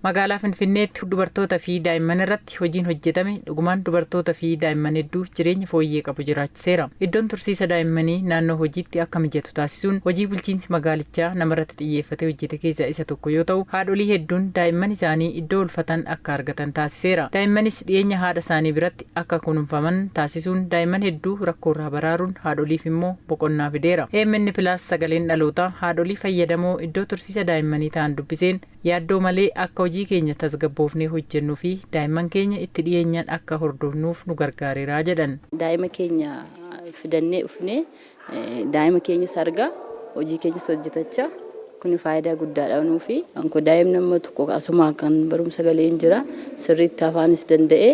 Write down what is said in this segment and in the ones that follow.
Magaalaa Finfinneetti dubartoota fi daa'imman irratti hojiin hojjetame dhugumaan dubartoota fi daa'imman hedduu jireenya fooyyee qabu jiraachiseera. Iddoon tursiisa daa'immanii naannoo hojiitti akka mijatu taasisuun hojii bulchiinsi magaalichaa namarratti xiyyeeffatee hojjete keessaa isa tokko yoo ta'u, haadholii hedduun daa'imman isaanii iddoo oolfatan akka argatan taasiseera. Daa'immanis dhiyeenya haadha isaanii biratti akka kunuunfaman taasisuun daa'imman hedduu rakkoorraa baraaruun haadholiif immoo boqonnaa fideera. AMN Plus Sagaleen Dhalootaa haadholii fayyadamoo iddoo tursiisa daa'immanii ta'an dubbiseen yaaddoo malee akka hojii keenya tasgabboofnee hojjennuu fi daa'imman keenya itti dhiyeenyaan akka hordofnuuf nu gargaareera jedhan. Daa'ima keenya fidannee dhufnee daa'ima keenyas argaa hojii keenyas hojjetachaa kuni faayidaa guddaadha nuufi. Anko daa'imni amma tokko asuma kan barumsa galee hin jira sirriitti afaanis danda'ee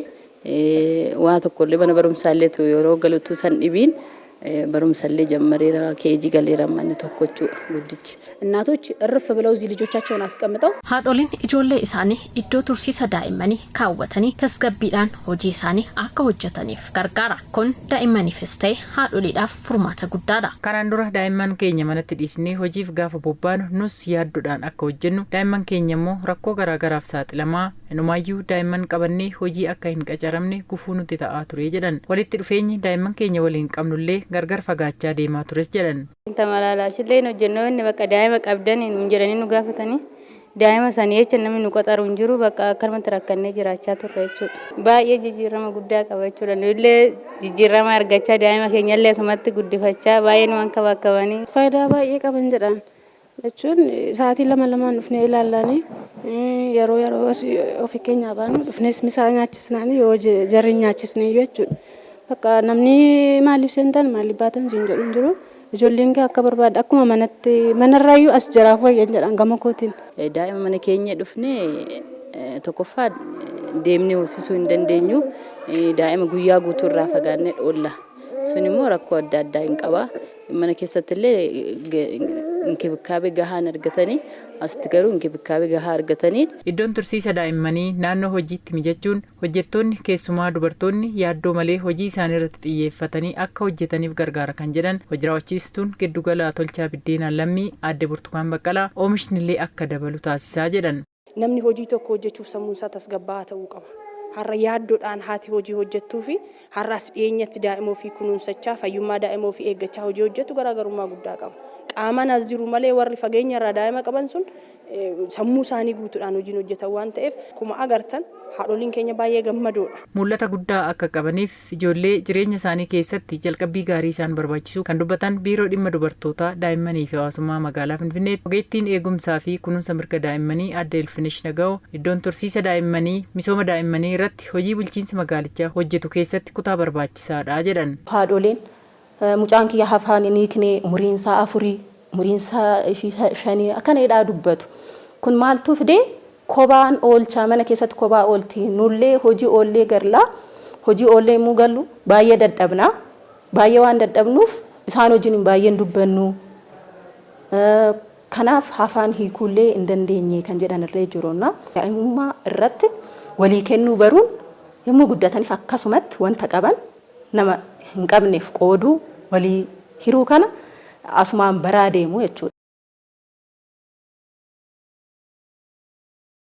waa tokkollee mana barumsaallee yeroo galutu san dhibiin barumsallee jammareera keejii galeera amma inni tokko jechuudha guddichi. እናቶች እርፍ ብለው እዚህ ልጆቻቸውን አስቀምጠው Haadholiin ijoollee isaanii iddoo tursiisa daa'immanii kaawwatanii tasgabbiidhaan hojii isaanii akka hojjetaniif gargaara. Kun daa'immaniifis ta'e haadholiidhaaf furmaata guddaadha. Kanaan dura daa'imman keenya manatti dhiisnee hojiif gaafa bobbaanu nus yaadduudhaan akka hojjennu, daa'imman keenya immoo rakkoo garaagaraaf saaxilamaa, inumaayyuu daa'imman qabannee hojii akka hin qacaramne gufuu nutti ta'aa ture jedhan. Walitti dhufeenyi daa'imman keenya waliin qabnullee gargar fagaachaa deemaa tures jedhan. ተመላላሽillee hojjennoo inni bakka daa'ima qabdan nuun jedhanii nu gaafatanii daa'ima sanii jecha namni nu qaxaru hin jiru, bakka akkanumatti rakkannee jiraachaa turre jechuudha. Baay'ee jijjiirama guddaa qaba jechuudha. Nu illee jijjiirama argachaa, daa'ima keenyallee asumatti guddifachaa, baay'ee nu hankabakkabanii. Faayidaa baay'ee qaban jedhan jechuun sa'aatii lama lamaan dhufnee ilaallanii, yeroo yeroo ofii keenyaa baanu dhufnees misaa nyaachisnaani yoo jarri nyaachisne jechuudha. Bakka namni maaliif seentan, maaliif baatan siin jedhu hin jiru. Ijoolleen kee akka barbaade akkuma manatti manarraayyuu as jiraaf wayyan jedhan gama kootiin. Daa'ima mana keenya dhufnee tokkoffaa deemnee hoosisuu hin dandeenyu. Daa'ima guyyaa guutuu irraa fagaannee oolla. Sun immoo rakkoo adda addaa hin qaba. Mana keessatti illee inkibikaabee gahaa hin argatanii, asitti garuu inkibikaabee gahaa argatanii. Iddoon tursiisa daa'immanii naannoo hojiitti mijachuun hojjettoonni, keessumaa dubartoonni, yaaddoo malee hojii isaanii irratti xiyyeeffatanii akka hojjetaniif gargaara kan jedhan hojii raawwachiistuun giddugala tolchaa biddeenaa Lammii aadde Burtukaan Baqqalaa, oomishni illee akka dabalu taasisaa jedhan. Namni hojii tokko hojjechuuf sammuun isaa tasgabbaa'aa ta'uu qaba. Har'a yaaddoodhaan haati hojii hojjettuu fi har'as dhiyeenyatti daa'ima ofii kunuunsachaa, fayyummaa daa'ima ofii eeggachaa hojii hojjettu garaagarummaa guddaa qaba. Qaamaan as jiru malee warri fageenya irraa daa'ima qaban sun sammuu isaanii guutuudhaan hojiin hojjetan waan ta'eef, akkuma agartan haadholiin keenya baay'ee gammadoodha. Mul'ata guddaa akka qabaniif ijoollee jireenya isaanii keessatti jalqabbii gaarii isaan barbaachisu kan dubbatan Biiroo Dhimma Dubartootaa, Daa'immanii fi Hawaasummaa Magaalaa Finfinneetti ogeettiin eegumsaa fi kunuunsa mirga daa'immanii aadde Ilfinish Naga'oo, iddoon tursiisa daa'immanii misooma daa'immanii irratti hojii bulchiinsa magaalichaa hojjetu keessatti kutaa barbaachisaadha jedhan. Haadholiin mucaan kiyya afaan hin hiikne, umuriin isaa 4, umuriin isaa 5 akkana jedhaa dubbatu. Kun maaltu fidee? Kophaan oolchaa, mana keessatti kophaa oolti. Nullee hojii oollee gallaa, hojii oollee immoo gallu baay'ee dadhabna. Baay'ee waan dadhabnuuf isaan wajjin baay'een dubbannu. Kanaaf afaan hiikuullee hin dandeenye kan jedhan illee jiru. Daa'imummaa irratti walii kennuu baruun yommuu guddatanis akkasumatti wanta qaban nama hin qabneef qooduu, walii hiruu kana asumaan baraa deemu jechuudha.